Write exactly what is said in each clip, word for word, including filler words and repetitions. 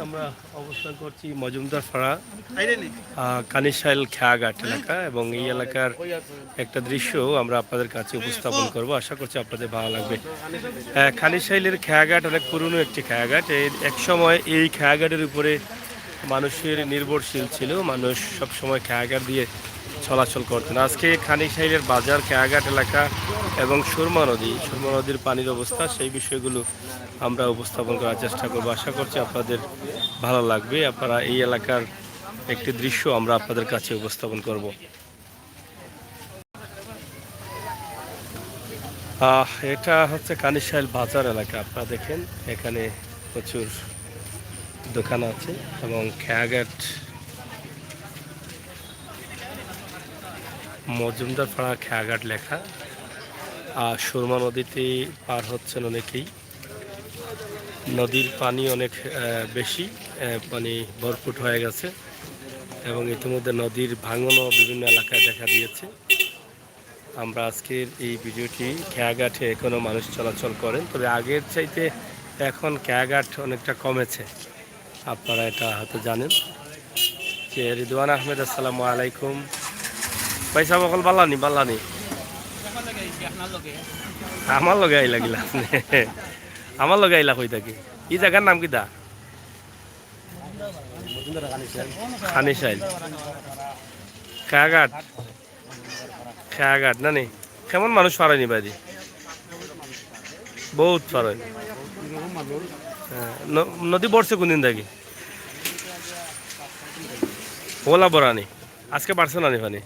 আমরা অবস্থান করছি মজুমদার পাড়া, আহ, কানিশাইল খেয়াঘাট এলাকা, এবং এই এলাকার একটা দৃশ্য আমরা আপনাদের কাছে উপস্থাপন করব। আশা করছি আপনাদের ভালো লাগবে। আহ, কানিশাইলের খেয়াঘাট অনেক পুরনো একটি খেয়াঘাট। এই এক সময় এই খেয়াঘাটের উপরে মানুষের নির্ভরশীল ছিল, মানুষ সবসময় খেয়াঘাট দিয়ে চলাচল করতেন। আজকে কানিশাইলের বাজার, খেয়াঘাট এলাকা এবং সুরমা নদী, সুরমা নদীর পানির অবস্থা, সেই বিষয়গুলো আমরা উপস্থাপন করার চেষ্টা করব। আশা করছি আপনাদের ভালো লাগবে। আপনারা এই এলাকার একটি দৃশ্য আমরা আপনাদের কাছে উপস্থাপন করব। আহ, এটা হচ্ছে কানিশাইল বাজার এলাকা। আপনারা দেখেন, এখানে প্রচুর দোকান আছে এবং খেয়াঘাট, মজুমদার পাড়া খেয়াঘাট লেখা। আর সুরমা নদীতে পার হচ্ছেন অনেকেই। নদীর পানি অনেক, আহ, বেশি, আহ, পানি ভরপুর হয়ে গেছে এবং ইতিমধ্যে নদীর ভাঙনও বিভিন্ন এলাকায় দেখা দিয়েছে। আমরা আজকের এই ভিডিওটি, খেয়াঘাটে এখনও মানুষ চলাচল করেন, তবে আগের চাইতে এখন খেয়াঘাট অনেকটা কমেছে, আপনারা এটা হয়তো জানেন। যে রিদওয়ান আহমেদ, আসসালামু আলাইকুম। ভাই সাহেব, অকল বালানি, বালানি। আমার লগে আইলা গিলা। আমার লগে আইলা কই থাকি? এই জায়গার নাম কিতা? কানিশাইল। খেয়াঘাট। খেয়াঘাট না নি? কেমন মানুষ পার অয়নি বায়দি? বহুত পার অয়নি। হ্যাঁ, ন-, নদী বাড়ছে কোন দিন থাকি? অলা বাড়া নি? আজকে বাড়ছে না নি পানি?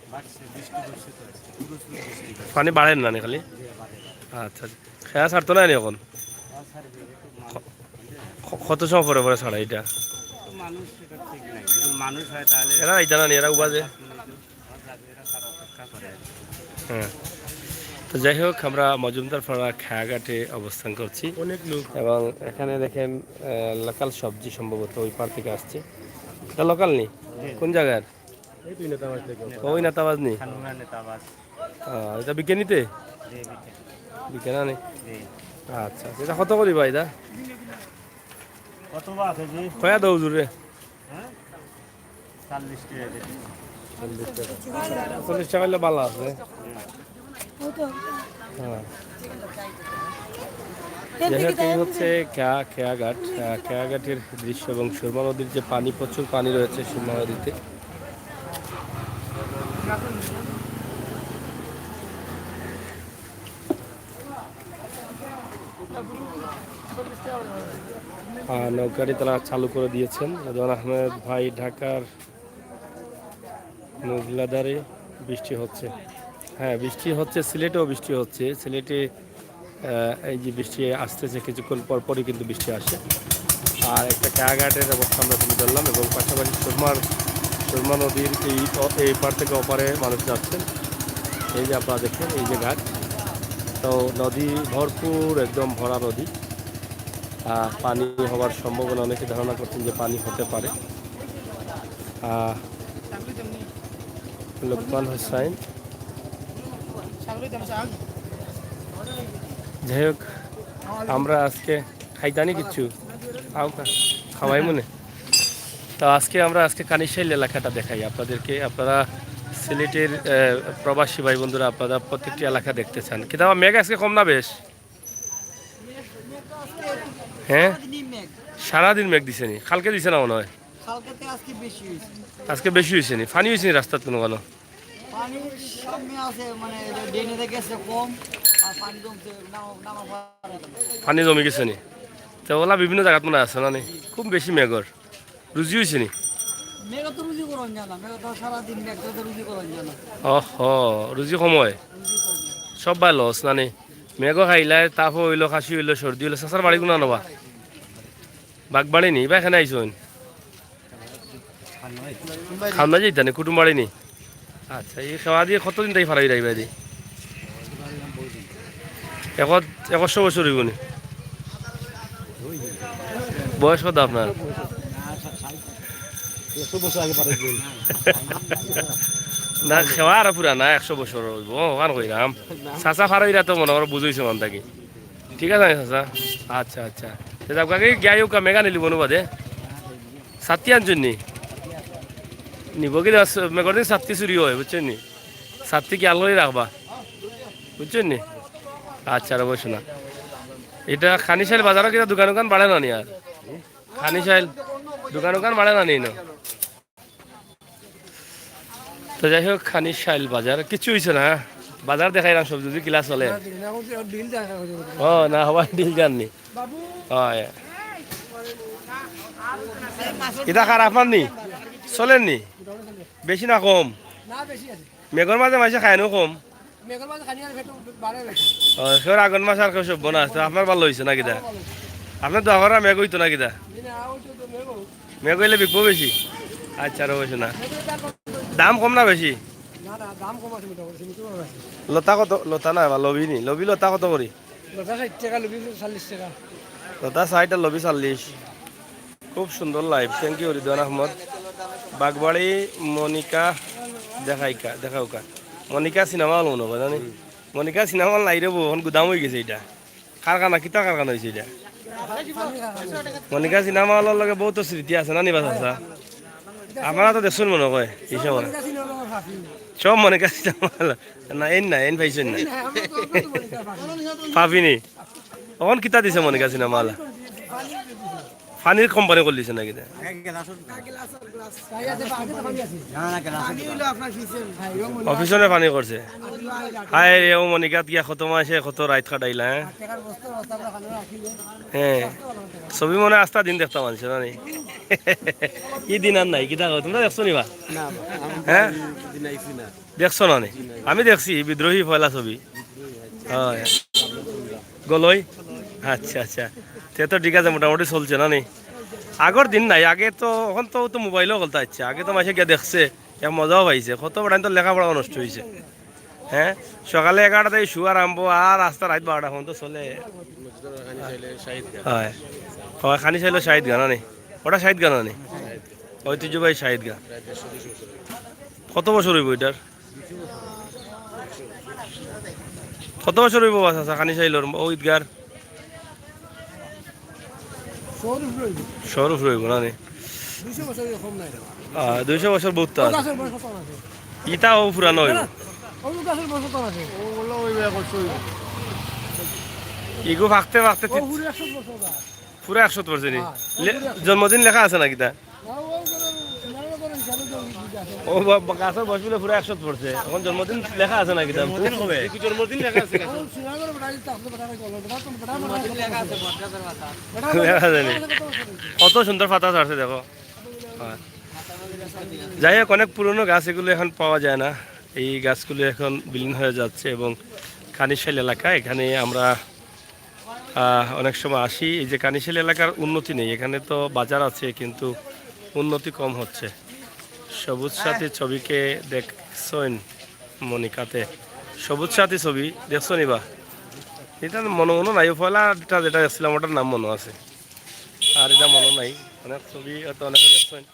পানি বাড়ের না নি খালি? আচ্ছা, আচ্ছা। খেয়া ছাড়তো না নি এখন? ক-, কত সময় পরে পরে ছাড়া এটা? মানুষ, এটা ঠিক নাই। যদি মানুষ হয় তাহলে এরা এটা না নি, এরা উবাজে। হ্যাঁ। তো যাই হোক, আমরা মজুমদার পাড়া খেয়াঘাটে অবস্থান করছি। অনেক লোক। এবং এখানে দেখেন, আহ, লোকাল সবজি সম্ভবত ওই পার থেকে আসছে। এটা লোকাল নি? কোন জায়গার? এই তো নেতাবাজ থেকে। ওই নেতাবাজ নি? খানুয়া নেতাবাজ। আহ, এটা বিজ্ঞানীতে? জি, বিজ্ঞানী। বিজ্ঞানী নি? জি। আচ্ছা, আচ্ছা। এটা কত করি ভাই এটা? কত বা আছে জি? কয়া দাও জুড়ে? হ্যাঁ? চল্লিশ টাকা কেজি। চল্লিশ টাকা। চল্লিশ টাকা হইলে ভালো আছে। হ্যাঁ। যাই হোক, এই হচ্ছে খেয়া-, খেয়াঘাট, আহ, খেয়াঘাটের দৃশ্য এবং সুরমা নদীর যে পানি, প্রচুর পানি রয়েছে সুরমা নদীতে। আহ, নৌকাটি তারা চালু করে দিয়েছেন। রেদওয়ান আহমেদ ভাই ঢাকার মৌলভীবাজারে বৃষ্টি হচ্ছে। হ্যাঁ, বৃষ্টি হচ্ছে, সিলেটেও বৃষ্টি হচ্ছে। সিলেটে, আহ, এই যে বৃষ্টি আসতেছে, কিছুক্ষণ পর পরই কিন্তু বৃষ্টি আসে। আর একটা খেয়াঘাটের অবস্থা আমরা তুলে ধরলাম এবং পাশাপাশি সুরমার, সুরমা নদীর এই অ-, এই পার থেকে ওপারে মানুষ যাচ্ছেন। এই যে আপনারা দেখছেন, এই যে ঘাট, তো নদী ভরপুর, একদম ভরা নদী। আহ, পানি হওয়ার সম্ভাবনা, অনেকে ধারণা করছেন যে পানি হতে পারে। আহ, লোকমান হোসাইন। যাই হোক, আমরা আজকে খাইতানি কিচ্ছু, আও খা-, খাওয়াই মনে। তো আজকে আমরা আজকে কানিশাইল এলাকাটা দেখাই আপনাদেরকে। আপনারা সিলেটের, আহ, প্রবাসী ভাই বন্ধুরা, আপনারা প্রত্যেকটি এলাকা দেখতে চান। কিন্তু আমার মেঘ আজকে কম না বেশ? হ্যাঁ, সারাদিনই মেঘ। সারাদিন মেঘ দিছে নি? কালকে দিছে না মনে হয়? কালকে থেকে আজকে বেশি হয়েছে। আজকে বেশি হয়েছে নি? পানি হয়েছে নি রাস্তাত কোনো কোনো? পানি সামনে আছে, মানে, এটা ড্রেনে গেছে কম, আর পানি জমছে, নামা, নামা পারে। পানি জমি গেছে নি? তো ওলা বিভিন্ন জায়গাত মনে হয় আছে না নি? খুব বেশি মেঘর। রুজি হয়েছে নি? মেঘ তো রুজি করা যায় না, মেঘ তো সারাদিন মেঘ তো রুজি করা যায় না। ওহো, রুজি কম হয়। রুজি কম হয়। সব ভাই লস না নি? মেঘ খাইলায়, তাপ হইলো, খাসি হইলো, সর্দি হইলো, চাচার বাড়ি কোনা নবা? বাগবাড়ি নি, ইবা এখানে আইসুন? খাওনা যাইতা নি, কুটুম বাড়ি নি? আচ্ছা, এই খেওয়া দিয়ে কতদিন তাই ফারাই রাইবা দি? এক-, একশো বছর হইব নি? বয়স কত আপনার? একশো বছর আগে পাঠাই দিন। না, খেওয়া আর পুরা না, একশো বছর হইব, ওখান কইরাম। চাচা ফারাইরা তো মনে করো বুঝইছে মন থাকি। ঠিক আছে নি চাচা? আচ্ছা, আচ্ছা। তে যাক, কাকে গিয়া আইও কা, মেঘা নিলি বনু বাদে? ছাতি আনছইন নি? নিব কি দাস, মেঘর দিন ছাতি চুরি অয়, বুঝছইন নি? ছাতি খিয়াল করি রাখবা, বুঝছইন নি? আচ্ছা, আর অবশ্য না। ইটা কানিশাইল বাজারো কিতা দোকান উকান বাড়ে না নি আর? কানিশাইল দোকান উকান বাড়ে না নি না? তো যাই হোক, কানিশাইল বাজার কিচ্ছু অইছে না। বাজার দেখাইরাম সব যদি কিলা চলে। ও না, হবার ডিল জাননি। অয়। ইটা খারাপ না নি? চলের নি? বেশি না কম? মেঘর মাঝে মাইনষে খাইনও কম। ও, কেউর আগন মাস আর কেউ সইব না। তো আপনার ভালা অইছে না কিতা? আপনার দোয়া করা মেঘ অইতো না কিতা? মেঘ অইলে বিকবো বেশি। আচ্ছা, আর অবশ্য না। দাম কম না বেশি? লতা কত? লতা না, বা লবি নি? লবি লতা কত করি? লতা ষাইট টেকা, লবি চল্লিশ টেকা। লতা ষাইট আর লবি চল্লিশ। খুব সুন্দর live, thank you রিদওয়ান আহমদ। বাগবাড়ি মনিকা দেখাইকা, দেখাউকা। মনিকা সিনেমা হল মনে হয়, জানি। মনিকা সিনেমা হল নাই রে বউ, এখন গুদাম অই গেছে ইটা। কারখানা, কিতা কারখানা অইছে ইটা? মনিকা সিনেমা হলর লগে বউত স্মৃতি আছে না নি বা চাচা? আপনারা তো দেখছইন মনে হয় এই সময়। সব মনিকা সিনেমা হল। না, এইন না, এইন পাইছইন না। পাবি নি? অখন কিতা দিছে মনিকা সিনেমা হল? পানির কোম্পানি খুলিছে না কিতা? অফিসে পানি করছে। হায় রে, ও মনিকাত গিয়া কত মাইনষে কত রাইত কাটাইলা, হ্যাঁ? হ্যাঁ। ছবি মনে আস্তা দিন দেখতাম মানষে, না নি? ই দিন আর নাই, কিতা কও? তুমরা দেখছো নি বা? না, আমি হ্যাঁ? দিন আইছি না। দেখছো না নি? আমি দেখছি বিদ্রোহী পয়লা ছবি। হয়। গলই? আচ্ছা, আচ্ছা। তে তো ঠিক আছে, মোটামুটি চলছে না নি? আগর দিন নাই, আগে তো, অখন তো, তো মোবাইলও গলতা ইচ্ছে। আগে তো মাইনষে গিয়া দেখছে, এক মজাও পাইছে। কত বেটাইন তো লেখাপড়াও নষ্ট অইছে। হ্যাঁ? সকালে এগারোটা থাকি শু আরম্ভ, আর আস্তা রাইত বারোটা পর্যন্ত চলে। হয়। হয়, কানিশাইল শাহিদ গান না নি? ওটা শাহিদ গান না নি? ঐতিহ্যবাহী শাহিদ গান। কত বছর অইব ইটার? কত বছর অইব বা চাচা কানিশাইলর ও ইদগার? শোর উপরে অইব। শোর উপরে অইব না নি? দুইশো বছর কম নাই রে বা। আহ, দুইশো বছর বউত তো আছে। গাছর বয়স কত আছে? ইটা ও পুরানো অইব। না, না, অউ গাছর বয়স কত আছে? ও বললো অইব, একশো অইব। ইগু ফাকতে ফাকতে ও পুরো একশো বছর গাছ। পুরা একশো পড়ছে নি? হ্যাঁ, লে-, পুরা একশো। জন্মদিন লেখা আছে না কিতা? না, ও করে, না, ও করে, হিসাবে তো অউ গাছ। ও বা-, বা-, গাছর বয়স বুলে পুরা একশো পড়ছে। অখন জন্মদিন লেখা আছে না কিতা? জন্মদিন কবে? কি জন্মদিন লেখা আছে গাছে? ও, সিঙ্গার করে বেটা, এই তো আসলে বেটা, বেটা, বেটা, বেটা, লেখা আছে, বট গাছর পাতা। বেটা, লেখা আছে নি? কত বছর অইছে? কত সুন্দর পাতা ছাড়ছে, দেখো। হ্যাঁ। যাই হোক, অনেক পুরনো গাছ, এগুলো এখন পাওয়া যায় না। এই গাছগুলো এখন বিলীন হয়ে যাচ্ছে এবং কানিশাইল এলাকা, এখানে আমরা আহ, অনেক সময় আসি, এই যে কানিশাইল এলাকার উন্নতি নেই। এখানে তো বাজার আছে, কিন্তু উন্নতি কম হচ্ছে। সবুজ সাথী ছবিকে দেখছইন মনিকাতে? সবুজ সাথী ছবি দেখছো নি বা? ইটা মনো মনো নাই, পয়লাটা যেটা দেখছিলাম, ওটার নাম মনো আছে, আর ইটা মনো নাই। অনেক ছবি হয়তো অনেকে দেখছইন।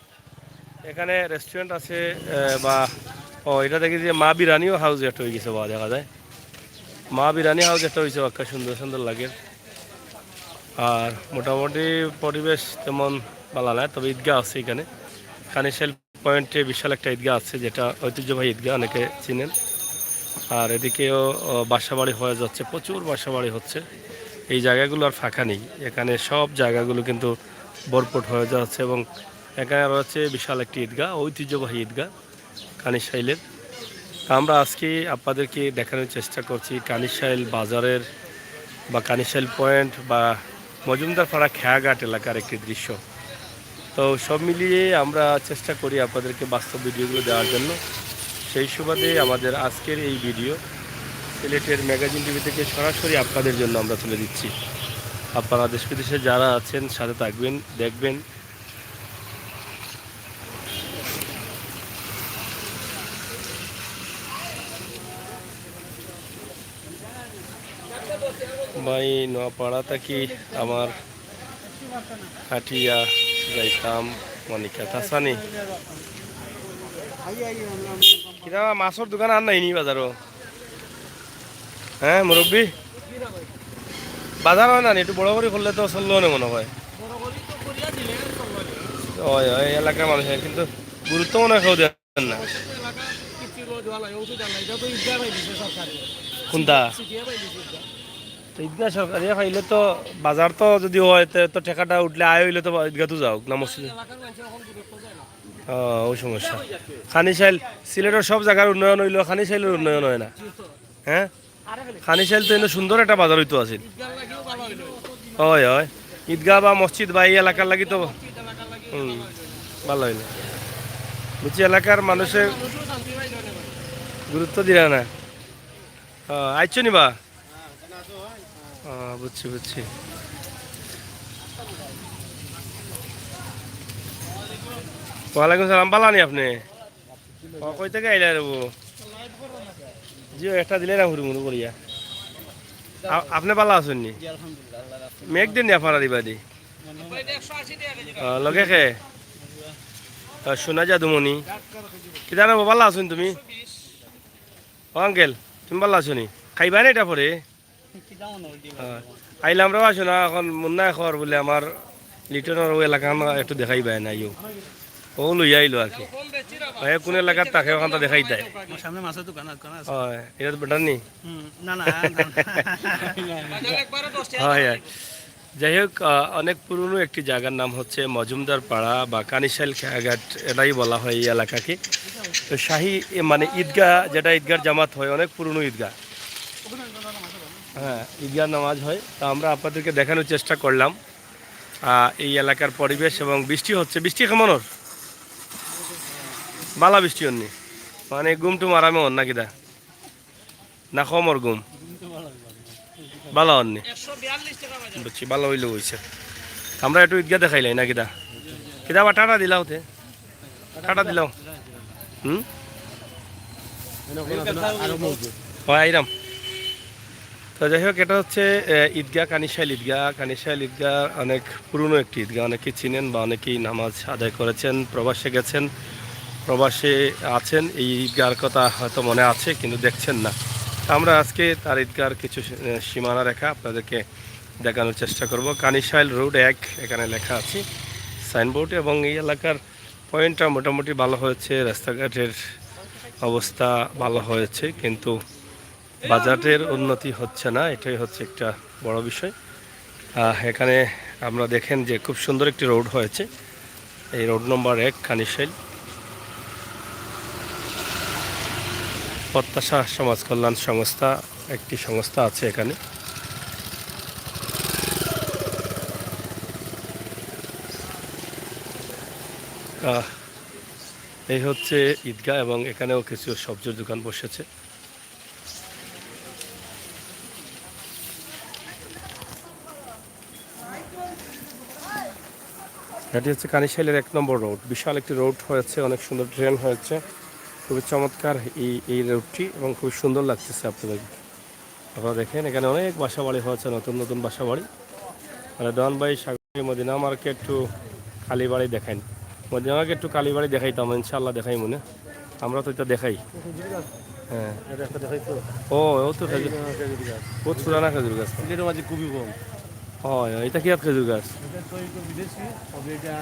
এখানে restaurant আছে, আহ, বা, ও, ইটা দেখি যে মা বিরানিও house একটা অই গেছে, বা, দেখা যায়। মা বিরানি house একটা অইছে, বাক্কা সুন্দর সুন্দর লাগে। আর মোটামুটি পরিবেশ তেমন ভালা নায়, তবে ইদগাহ আছে এখানে। কানিশাইল point-এ বিশাল একটা ইদগাহ আছে, যেটা ঐতিহ্যবাহী ইদগাহ, অনেকে চিনেন। আর এদিকেও, ও, বাসাবাড়ি হয়ে যাচ্ছে, প্রচুর বাসাবাড়ি হচ্ছে। এই জায়গাগুলো আর ফাঁকা নেই, এখানে সব জায়গাগুলো কিন্তু ভরপুর হয়ে যাচ্ছে এবং এখানে রয়েছে বিশাল একটি ইদগাহ, ঐতিহ্যবাহী ইদগাহ কানিশাইলের। তো আমরা আজকে আপনাদেরকে দেখানোর চেষ্টা করছি কানিশাইল বাজারের বা কানিশাইল point বা মজুমদার পাড়া খেয়াঘাট এলাকার একটি দৃশ্য। তো সব মিলিয়ে আমরা চেষ্টা করি আপনাদেরকে বাস্তব ভিডিওগুলো দেওয়ার জন্য। সেই সুবাদে আমাদের আজকের এই ভিডিও সিলেটের ম্যাগাজিন টিভি থেকে সরাসরি আপনাদের জন্য আমরা তুলে দিচ্ছি। আপনারা দেশ বিদেশে যারা আছেন, সাথে থাকবেন, দেখবেন। ভাই, নোয়াপাড়া থাকি আমার কাটিয়া যাইতাম মনিকা তাসানি। কিতা মাছর দোকান আর নাই নি বাজারো? হ্যাঁ, মুরব্বি? বাজার অয় না নি? একটু বড় করি করলে তো চললো না মনে হয়। তো হয়, হয়, এলাকার মানুষের কিন্তু গুরুত্ব মনে হয় কেউ দেন না। কোনটা? তো ঈদগাহ সরকারি পাইলে তো, বাজার তো যদি হয়, তে তো টেকাটা উঠলে আয় হইলে তো ঈদগাহ তো যাও না মসজিদে। ও, ওই সমস্যা। খানিশাইল, সিলেটের সব জায়গার উন্নয়ন হইলেও খানিশাইলের উন্নয়ন হয় না। হ্যাঁ, খানিশাইল তো এনে সুন্দর একটা বাজার হইতো আছিল। হয়, হয়, ঈদগাহ বা মসজিদ বা এই এলাকার লাগি তো। হুম, ভালো হইলো। বুঝছি, এলাকার মানুষের গুরুত্ব দিলা না। ও, আইছো নি বা? ও, বুঝছি, বুঝছি। ওয়ালাইকুম সালাম, ভালা নি আপনি? ও, কই থেকে আইলা রে বউ? জি, একটা দিলে না হুড়ু মুড়ু করিয়া। আ-, আপনি ভালা আছেন নি? মেঘ দিন দিয়া ফাড়া দিবা দি। ও, লগে খে? ও, সোনা যাদুমণি। কিতা রে বউ, ভালা আছেন তুমি? ও আঙ্কেল, তুমি ভালা আছো নি? খাইবা না এটা পরে? হ্যাঁ। আইলাম রে, আসো না, এখন মুন্না খবর বলে আমার লিটনর ওই এলাকা আমরা একটু দেখাইবা না, ইউ। ও লইয়া আইলো আর কি। ভাই, কোন এলাকার তাকে ওখানটা দেখাই দেয়। আমার সামনে মাছের দোকান, দোকান আছে। হয়, এটা তো বেটার নি? হুম, না, না, না, না। হয়, হয়। যাই হোক, আহ, অনেক পুরনো একটি জায়গার নাম হচ্ছে মজুমদার পাড়া বা কানিশাইল খেয়াঘাট, এটাই বলা হয় এই এলাকাকে। তো শাহী, এ, মানে ঈদগাহ, যেটা ঈদগার জামাত হয়, অনেক পুরনো ঈদগাহ। হ্যাঁ, ঈদগাহ নামাজ হয়। তো আমরা আপনাদেরকে দেখানোর চেষ্টা করলাম, আহ, এই এলাকার পরিবেশ এবং বৃষ্টি হচ্ছে। বৃষ্টি কেমন ওর? বালা বৃষ্টি হননি, মানে ঘুম টুম আরামে হন না কিতা? না কম ওর ঘুম? বালা হননি। বুঝছি, বালা হইলে হইছে। আমরা একটু ঈদগাহ দেখাইলাই না কিতা? কিতা বা টাটা দিলাও তে? টাটা দিলাও। হুম? হয়, আইরাম। তো যাই হোক, এটা হচ্ছে, আহ, ঈদগাহ, কানিশাইল ঈদগাহ। কানিশাইল ঈদগাহ অনেক পুরনো একটি ঈদগাহ, অনেকেই চিনেন বা অনেকেই নামাজ আদায় করেছেন, প্রবাসে গেছেন, প্রবাসে আছেন, এই ঈদগাহর কথা হয়তো মনে আছে, কিন্তু দেখছেন না। তো আমরা আজকে তার ঈদগাহর কিছু সী-, আহ, সীমানা রেখা আপনাদেরকে দেখানোর চেষ্টা করব। কানিশাইল রোড এক এখানে লেখা আছে সাইনবোর্ড, এবং এই এলাকার পয়েন্টটা মোটামুটি ভালো হয়েছে, রাস্তাঘাটের অবস্থা ভালো হয়েছে, কিন্তু বাজারের উন্নতি হচ্ছে না, এটাই হচ্ছে একটা বড় বিষয়। আহ, এখানে আমরা দেখেন যে খুব সুন্দর একটি রোড হয়েছে, এই রোড নম্বর এক কানিশাইল। প্রত্যাশা সমাজ কল্যাণ সংস্থা, একটি সংস্থা আছে এখানে। আহ, এই হচ্ছে ঈদগাহ এবং এখানেও কিছু সবজির দোকান বসেছে। এটি হচ্ছে কানিশাইলের এক নম্বর রোড। বিশাল একটি রোড হয়েছে, অনেক সুন্দর ড্রেন হয়েছে, খুবই চমৎকার এই, এই রোডটি, এবং খুব সুন্দর লাগতেছে আপনাদের। আপনারা দেখেন, এখানে অনেক বাসা বাড়ি হয়েছে, নতুন নতুন বাসা বাড়ি। মানে, দোকান ভাই, সাগরী মদিনা মার্কেট টু কালীবাড়ি দেখাইন। মদিনা মার্কেট টু কালীবাড়ি দেখাইতাম, ইনশাআল্লাহ দেখাই মনে। আমরা তো এটা দেখাই। হ্যাঁ। এটা একটা দেখাই তো। ও, ও তো এই, খেজুর। আহ, খেজুর গাছ। বহুত পুরানা খেজুর গাছ তো। সিলেটের মাঝে খুবই কম। হয়, হয়, এটা কি আর খেজুর গাছ? এটা তো একটু বিদেশি, তবে এটা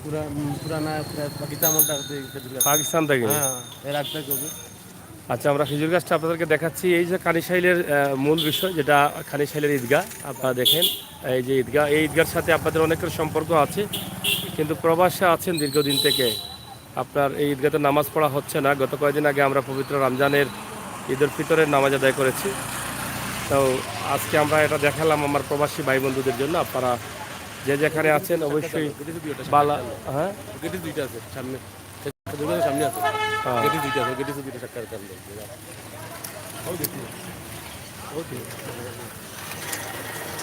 পুরা-, উম, পুরানা, পুরা পাকিস্তান আমল থাকতে এই খেজুর গাছ। পাকিস্তান থেকে? হ্যাঁ, এর আগ থেকে হবে। আচ্ছা, আমরা খেজুর গাছটা আপনাদেরকে দেখাচ্ছি। এই যে কানিশাইলের, আহ, মূল বিষয়, যেটা কানিশাইলের ঈদগাহ, আপনারা দেখেন, এই যে ঈদগাহ, এই ঈদগাহর সাথে আপনাদের অনেকের সম্পর্ক আছে, কিন্তু প্রবাসে আছেন দীর্ঘদিন থেকে, আপনার এই ঈদগাহতে নামাজ পড়া হচ্ছে না। গত কয়েকদিন আগে আমরা পবিত্র রমজানের ঈদুল ফিতরের নামাজ আদায় করেছি। তো আজকে আমরা এটা দেখালাম আমার প্রবাসী ভাই বন্ধুদের জন্য। আপনারা যে যেখানে আছেন অবশ্যই গেটে দুইটা আছে, বালা, হ্যাঁ? গেটে দুইটা আছে সামনে। খেজুর গাছের সামনে আছে। হ্যাঁ। গেটে দুইটা আছে, গেটে দুইটা সাক্ষাৎ কেন্দ্র। ওই গেটে। ওই গেটে।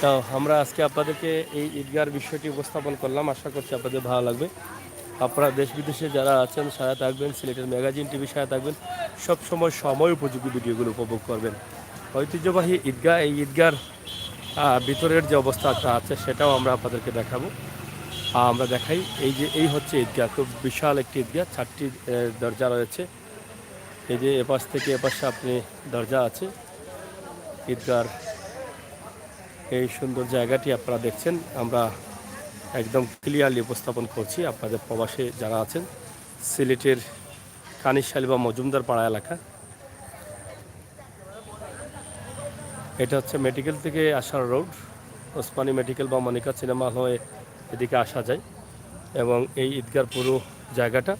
তো আমরা আজকে আপনাদেরকে এই ঈদগাহর বিষয়টি উপস্থাপন করলাম, আশা করছি আপনাদের ভালো লাগবে। আপনারা দেশ বিদেশে যারা আছেন সাথে থাকবেন, সিলেটের ম্যাগাজিন টিভির সাথে থাকবেন, সব সময় সময় উপযোগী ভিডিওগুলো উপভোগ করবেন। ঐতিহ্যবাহী ঈদগাহ, এই ঈদগাহর, আহ, ভিতরের যে অবস্থাটা আছে সেটাও আমরা আপনাদেরকে দেখাবো। আহ, আমরা দেখাই, এই যে এই হচ্ছে ঈদগাহ, খুব বিশাল একটি ঈদগাহ, চারটি, আহ, দরজা রয়েছে। এই যে এপাশ থেকে এপাশে আপনি দরজা আছে ঈদগাহর। এই সুন্দর জায়গাটি আপনারা দেখছেন। আমরা একদম ক্লিয়ারলি উপস্থাপন করছি আপনাদের প্রবাসে যারা আছেন, সিলেটের কানিশালি বা মজুমদার পাড়া এলাকা। এটা হচ্ছে মেডিকেল থেকে আসার রোড, ওসমানী মেডিকেল বা মনিকা সিনেমা হয়ে এদিকে আসা যায়। এবং এই ঈদগার পুরো জায়গাটা,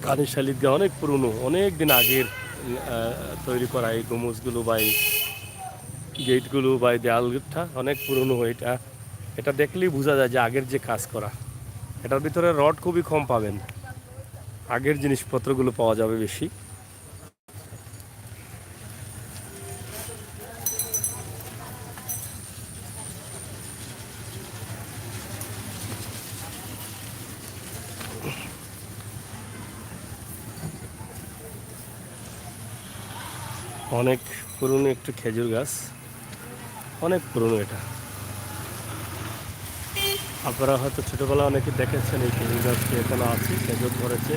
কানিশালি ঈদগাহ অনেক পুরনো, অনেক দিন আগের আহ, তৈরি করা এই গম্বুজগুলো বা এই গেটগুলো বা এই দেয়ালটা অনেক পুরনো। এটা এটা দেখলেই বোঝা যায় যে আগের যে কাজ করা। এটার ভিতরে রড খুবই কম পাবেন, আগের জিনিসপত্রগুলো পাওয়া যাবে বেশি। অনেক পুরনো একটি খেজুর গাছ, অনেক পুরনো এটা। আপনারা হয়তো ছোটবেলা অনেকে দেখেছেন এই খেজুর গাছটি এখানে আছে, খেজুর ধরেছে।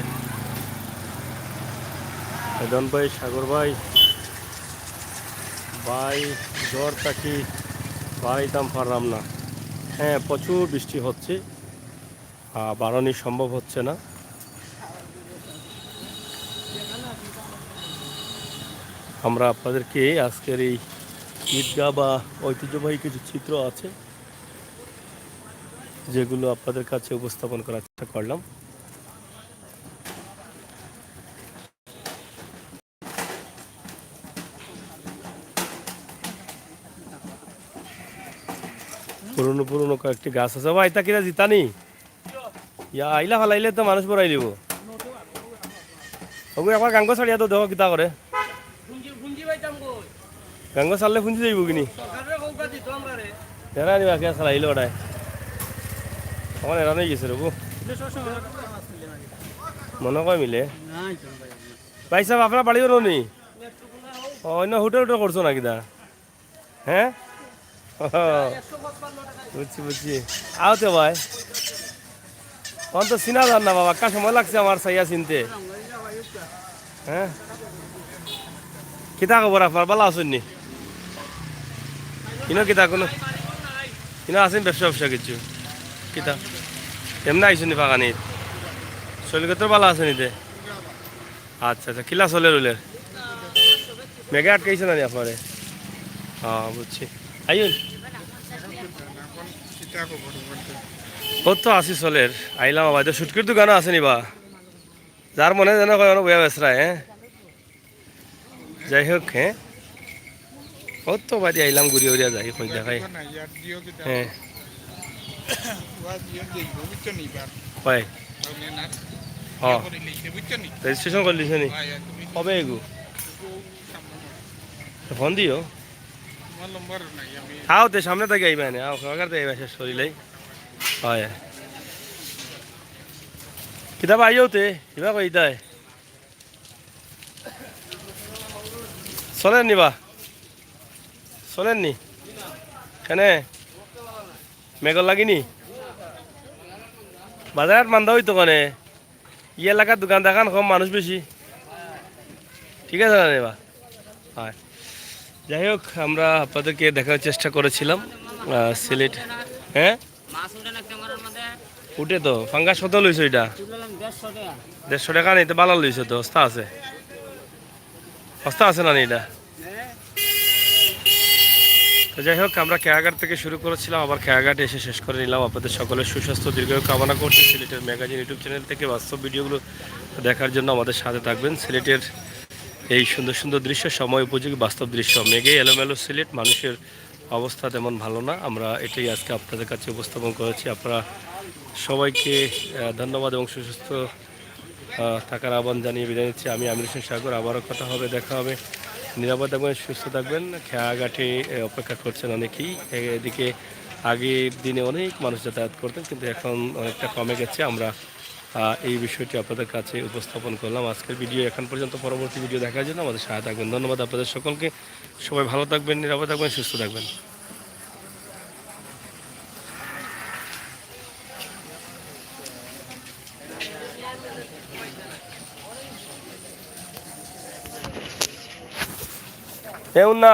রেদন ভাই, সাগর ভাই, ভাই, জ্বর থাকি বাড়াইতাম পারলাম না। হ্যাঁ, প্রচুর বৃষ্টি হচ্ছে, আহ, বাড়ানি সম্ভব হচ্ছে না। আমরা আপনাদেরকে আজকের এই ঈদগাহ বা ঐতিহ্যবাহী কিছু চিত্র আছে, যেগুলো আপনাদের কাছে উপস্থাপন করার চেষ্টা করলাম। পুরনো পুরনো কয়েকটি গাছ আছে। ভাই, তা কিনা জিতানি? ইয়া, আইলা ফালাইলে তো মানুষ বড়াই দিব। ওগু একবার গাঙ্গো ছাড়িয়া তো দেখো কিতা করে। গাঙ্গো ছাড়লে ফুঞ্জি যাইব কিনি? এরা আনি বাকি ছাড়াইলে ওটায়। আমার এরা নেই গেছে রে গো। মনে কয় মিলে। ভাই সাহেব, আপনারা বাড়ি বেরোনি? ও, অন্য হোটেল উটেল করছো নাকি দা? হ্যাঁ? ও, বুঝছি, বুঝছি। আও তো ভাই। অন তো চিনা যার না বাবা, একটা সময় লাগছে আমার চাইয়া চিনতে। হ্যাঁ? কিতা খবর আপনার? ভালা আছইন নি? ইনো কিতা কোনো, ইনো আছইন ব্যবসা ব্যবসা কিছু? কিতা? এমনি আইছইন নি ফাঁকানিত? শরীর কত ভালা আছে নিতে? আচ্ছা, আচ্ছা, কিলা চলে রইলে? মেঘে আটকাইছে না নি আপনারে? হ্যাঁ, বুঝছি। আইন। ও তো আসি চলের। আইলাম আবার। তো শুটকির দোকানও আছে নি বা? যার মনে যেন কয়, ওরা বইয়া বেচরায়, হ্যাঁ? যাই হোক, হ্যাঁ? ও তো বাড়ি আইলাম, ঘুরিয়া উড়িয়া যাই, কই দেখাই। হ্যাঁ। হয়। হ্যাঁ। রেজিস্ট্রেশন করে দিছে নি? কবে এগু? ফোন দিও। আও তে সামনে থাকি আইবা নে, আও, কাকার তে আইবা শেষ করিলাই। হয়। কিতাব আইও তে, কিবা কই তাই? চলেন নি বা? চলেন নি? কেনে? মেঘর লাগি নি? বাজার হাট মান্দা হইতো কেনে? ই এলাকার দোকান দেখান কম, মানুষ বেশি। ঠিক আছে না রে বা? হয়। যাই হোক, আমরা আপনাদেরকে দেখার চেষ্টা করেছিলাম, আহ, সিলেট। হ্যাঁ? মাছ উঠে না ক্যামেরার মধ্যে। উঠে তো। ফাঙ্গাস কত লইছো এটা? তুললাম দেড়শো টাকা। দেড়শো টাকা নিতে ভালা লইছো তো, সস্তা আছে। সস্তা আছে না নি এটা? হ্যাঁ। তো যাই হোক, আমরা খেয়াঘাট থেকে শুরু করেছিলাম, আবার খেয়াঘাটে এসে শেষ করে নিলাম। আপনাদের সকলের সুস্বাস্থ্য দীর্ঘায়ু কামনা করছি। সিলেটের ম্যাগাজিন YouTube চ্যানেল থেকে বাস্তব ভিডিওগুলো দেখার জন্য আমাদের সাথে থাকবেন। সিলেটের এই সুন্দর সুন্দর দৃশ্য, সময় উপযোগী বাস্তব দৃশ্য। মেঘে এলোমেলো সিলেট, মানুষের অবস্থা তেমন ভালো না। আমরা এটাই আজকে আপনাদের কাছে উপস্থাপন করেছি। আপনারা সবাইকে, আহ, ধন্যবাদ এবং সুস্বাস্থ্য, আহ, থাকার আহ্বান জানিয়ে বিদায় নিচ্ছি। আমি আমির হোসেন সাগর। আবারও কথা হবে, দেখা হবে। নিরাপদ থাকবেন, সুস্থ থাকবেন। খেয়াঘাটে, আহ, অপেক্ষা করছেন অনেকেই। এ-, এদিকে আগের দিনে অনেক মানুষ যাতায়াত করতেন, কিন্তু এখন অনেকটা কমে গেছে। আমরা, আহ, এই বিষয়টি আপনাদের কাছে উপস্থাপন করলাম আজকের ভিডিও। এখন পর্যন্ত, পরবর্তী ভিডিও দেখার জন্য আমাদের সাথে থাকবেন। ধন্যবাদ আপনাদের সকলকে। সবাই ভালো থাকবেন, নিরাপদ থাকবেন, সুস্থ থাকবেন। এ উন্না,